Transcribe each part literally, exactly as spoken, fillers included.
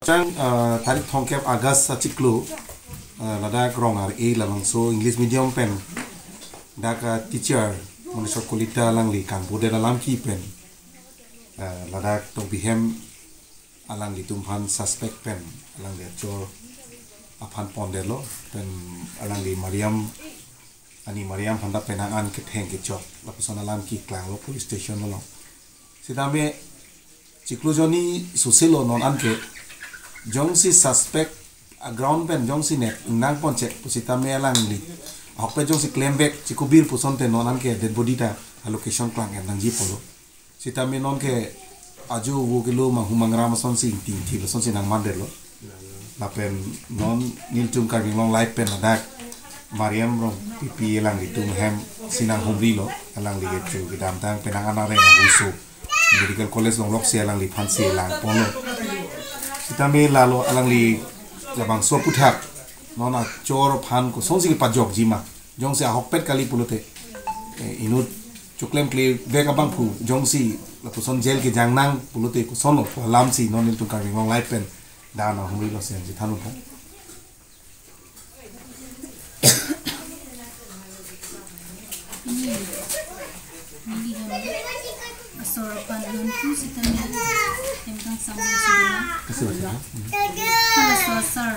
Sang, ah, tarik thomkep August achiklo, ah, ladak Rong Ar-e labangso English medium pen dak, ah, teacher Moneswar Kalita alangli kangpudet alam ke pen, ah, ladak Tokbi hem alanglitum aphan suspect pen alangli achor aphan pondetlo, pen alangli Mariam, ani Mariam aphan ta penang an ketheng kechok lapuson alam keklanglo police station along. Sitame chiklo jonni soselo non anke jongsi suspect a ground pen jongsi nep nangponchek pusitame alangli ahokpet jongsi klem bek chikubir pusonte non anke dead body ta a location klang-et nangji apotlo. Sitame nonke ajo vo kelo manghu mangram asonsi ingting thil asonsi nangmandetlo. Lapen non nelitum Karbi Anglong Live pen ladak Mariam Rongpipi alanglitum hem si nanghumrilo, alangli kecho kedamtang penang an areng ahuso medical college longlok si alangliphan si langponlo. Sitame lalo alangli labangso aputhak non achor aphan kosonsi kepajokji ma, jongsi ahokpet kali pulote, eh, inut choklemkle bek abangphu jongsi lapuson jail kejang nang pulote kosonlo pu alamsi non nelitum Karbi Anglong Live pen dak nanghumrilo, si nangchethan untha. Ini, neli hem asor aphan nonpu sitame hem kangsam nangji. Kasih baca, ha? Halaso asar,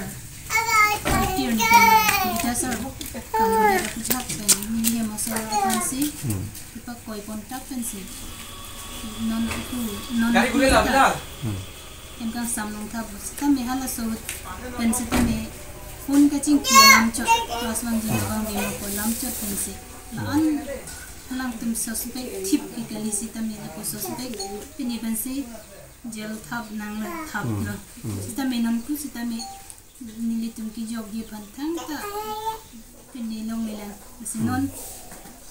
artir ni kena, kita asar kangkuda aputhak pen neli hem asor aphansi, Hmm. kepakoi pontak pensi, non aku, non Kari aku gule kita. Lamda. Hmm. Hem kangsam nangthap sitame halaso ahut pen sitame phone kachingki alam chot, class one ji abang di mako alam chot pensi. La-an alangtum suspect thip ke kali sitame lapu suspect pini pensi jail thap nanglo, thaplo. Hmm. Sitame nonpu sitame nelitum kejokji aphan thangta pini longlelang. Lasi non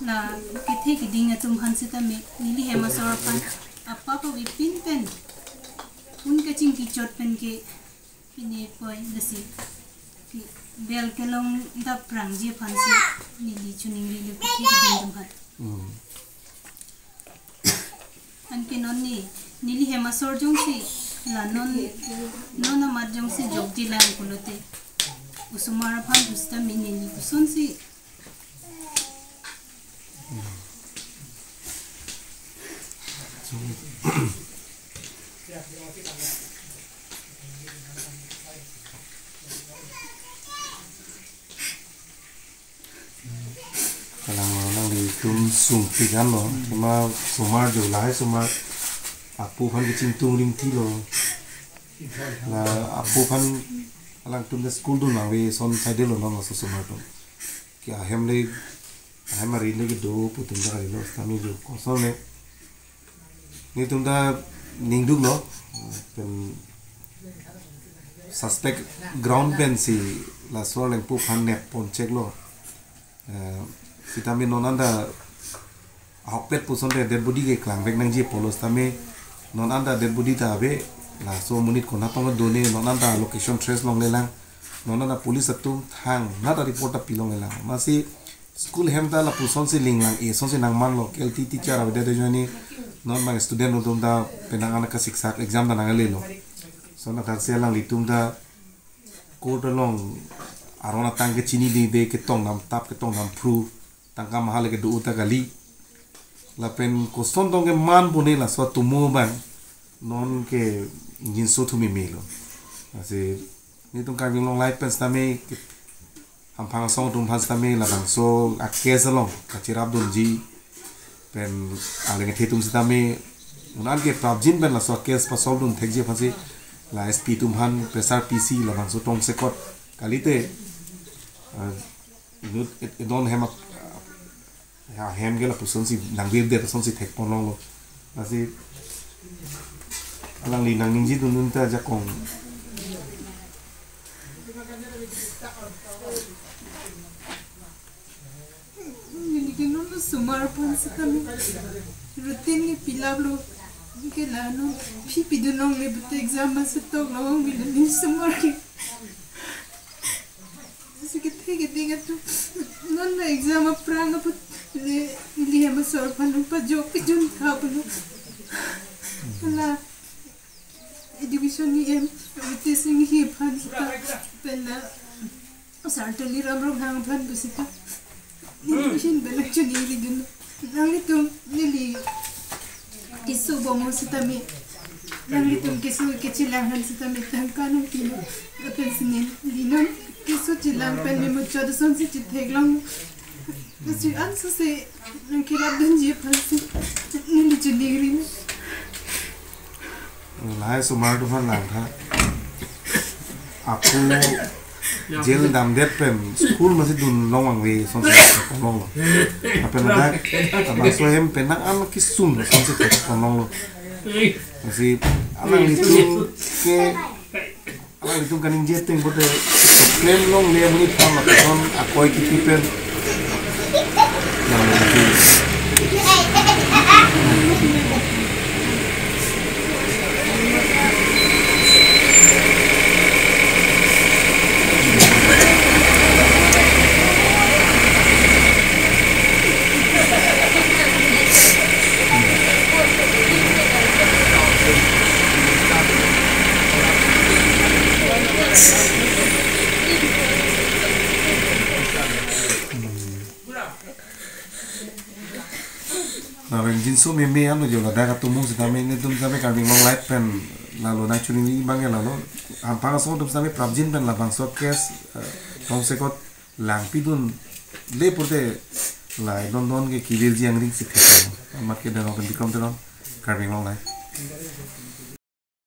la kethe keding atum aphan sitame neli hem asor aphan apap avepin pen phone kachingki chot pen ke pini poi lasi ke bail kelong dap prangji aphansi neli choningrilo kethe keding atum aphan. Hmm. Anke non ni, neli hem asor jongsi, la non, non amat jongsi jokjilang pulote, osomar aphan pusitame neli kosonsi. Kalang lo, nanglitum sungpik anlo, cuma osomar jo lahai osomar apo aphan kechingtung ringtilo. La apo aphan alangtum ta school dun nangve ason saidelo non laso osomar atum. Ke ahem le, ahem arit le kedo pu atum ta kalilo, sitame jo kosonle. Nelitum ta ningduklo, pen suspect ground pensi laso arlengpo aphan nep poncheklo. Eh, sitame non anta ahokpet pusonte dead body keklang vek nangji apotlo sitame non anta dead body ta ave, laso amonit konat tong done, non anta location trace longlelang, non anta police atum thangnat ta report ta pilonglelang. Amatsi school hem ta lapusonsi linglang-e asonsi nangmanlo, K L T teacher avedet ajoine non abang student atum ta penang an kasiksak exam ta nanglelo. Lason athaksi alanglitum ta court along aron atang kechinidede, ketong dam tap ketong dam phru, tangka maha le kedo ta kali. Lapen koson tong keman pune laso atomo abang nonke ingjinso thu memelo. Lasi nelitum Karbi Anglong Live pen sitame ke-, hamphang asong atum aphan sitame labangso a-case along kachirap dunji pen alanglitum sitame un-an ke prapjin pen laso a-case pa-solve dun thekji aphansi la S P atum aphan pressure pisi labangso tongsekot kalite, ah, inut et-, edon hem ap-, ah, hem ke lapusonsi nangvirdet asonsi thekponlonglo. Lasi alangli nangningjedun un ta ajakong. Neli ke non osomar aphan sitame routine ni pilaplo. Ke la non phi pidun longle pute exam masuk tok lo, neli osomar ke. Lasi kethe keding atum non la exam aphrang apot le neli hem asor aphan pajok pidun tha pulo. La education ni em, routine Sar Tuliram Ronghang aphan pusita neli bisin belak chuningri dun. Nanglitum neli keso bom sitame, nanglitum keso kechelang aphan sitame tangka nangpilo. Lapen si neli non keso chelang pen memuchot asonsi chetheklong. Lasi ansose nangkerap dunji aphansi neli chuningri. Lahai osomar atum aphan langtha. Apo jail damdet pen school masi dun long vangve asonsi theklonglo. Lapen ladak labangso ahem pen nang an kesung asonsi theklonglo. Lasi alanglitum ke, alanglitum kaningje ateng pote klem longle amonit aphan lapuson akoi kipi pen. Nang ingjinso meme anlo jo, ladak atum sitame, netum sitame Karbi Anglong Live pen lalo nangchuningri abang ke lalo. Ampang aso atum sitame prapjin pen labangso case, eh, tongsekot langpidunle pute lahai don don ke kevirji angring si thek. Amat ke Dengok pen Bikram Teron, Karbi Anglong Live.